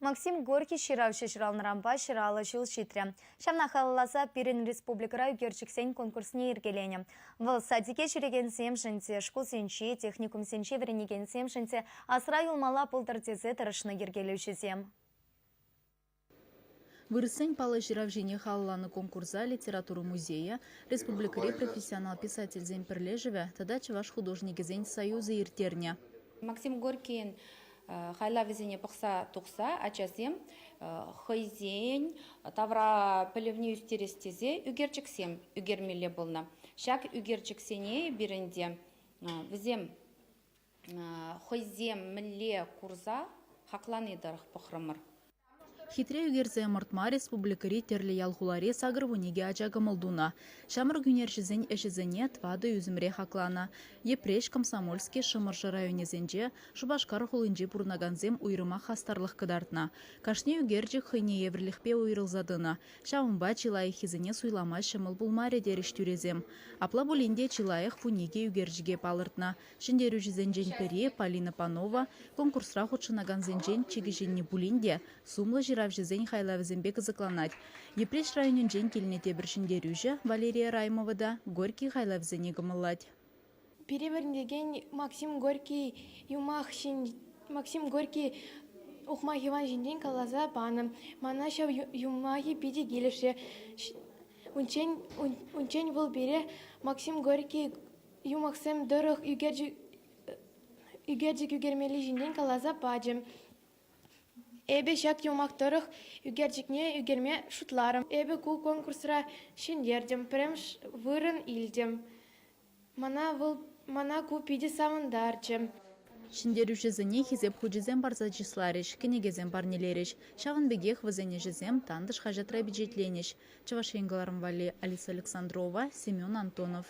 Максим Горький ҫыравҫӑ ҫуралнӑранпа 150 ҫул ҫитрӗ. Ҫавна халалласа пирӗн республикӑра ӳкерчӗксен конкурсне йӗркеленӗ. Вӑл садике ҫӳрекенсемшӗн те, шкулсенче, техникумсенче вӗренекенсемшӗн те асра юлмалла пултӑр тесе тӑрӑшнӑ йӗркелӳҫӗсем. Вырӑссен паллӑ ҫыравҫине халалланӑ конкурса литература музейӗ, республикӑри профессионал писательсен пӗрлешӗвӗ тата Чӑваш художникӗсен союзӗ ирттернӗ. Максим Горькийӗн хайлавӗсене пӑхса тухса ачасем хӑйсен тавра пӗлӗвне ӳстерес тесе ӳкерчӗксем ӳкермелле пулнӑ. Ҫак ӳкерчӗксене эпир ӗнтӗ вӗсем хӑйсем мӗнле курса хаклани тӑрӑх пӑхрӑмӑр. Хитре ӳкерсе ӑмӑртма республикӑри тӗрлӗ ял-хулари 82 ача кӑмӑл тунӑ. Ҫамрӑк ӳнерҫӗсен ӗҫӗсене тӑватӑ ӳсӗмре хакланӑ. Йӗпреҫ, Комсомольски, Шӑмӑршӑ районӗсенче, Шупашкар хулинче пурӑнакансем уйрӑмах хастарлӑх кӑтартнӑ. Кашни ӳкерчӗк хӑйне евӗрлӗхпе уйрӑлса тӑнӑ. Ҫавӑнпа чи лайӑххисене суйлама ҫӑмӑл пулмарӗ терӗҫ тӳресем. Апла пулин те чи лайӑх 12 ӳкерчӗке палӑртнӑ. Ҫӗнтерӳҫӗсенчен пӗри, Полина Панова, конкурсра хутшӑнакансенчен чи кӗҫӗнни пулин те, сумлӑ ҫыравҫӑсен хайлавӗсемпе кӑсӑкланать. Йӗпреҫ районӗнчен килнӗ тепӗр ҫӗнтерӳҫӗ, Валерия Раймова та, Горький хайлавӗсене кӑмӑллать. Пире вӗрентекен Максим Горький юмах Максим Горький Ухмах Иван ҫинчен каласа панӑ. Мана ҫав юмахӗ питӗ килӗшрӗ. Унччен, унччен вӑл пире Максим Горький юмахсем тӑрӑх ӳкерчӗк ӳкермелли ҫинчен каласа пачӗ. Эпӗ ҫак юмах тӑрӑх ӳкерчӗкне ӳкерме шутларӑм. Эпӗ ку конкурсра ҫӗнтертӗм, пӗрремӗш вырӑн илтӗм. Мана вӑл мана ку питӗ савӑнтарчӗ. Ҫӗнтерӳҫӗсене Хисеп хучӗсем парса чысларӗҫ, кӗнекесем парнелерӗҫ. Ҫавӑн пекех вӗсен ӗҫӗсем «Тантӑш» хаҫатра пичетленӗҫ. Чӑваш Ен кӑларӑм валли Алиса Александрова, Семен Антонов.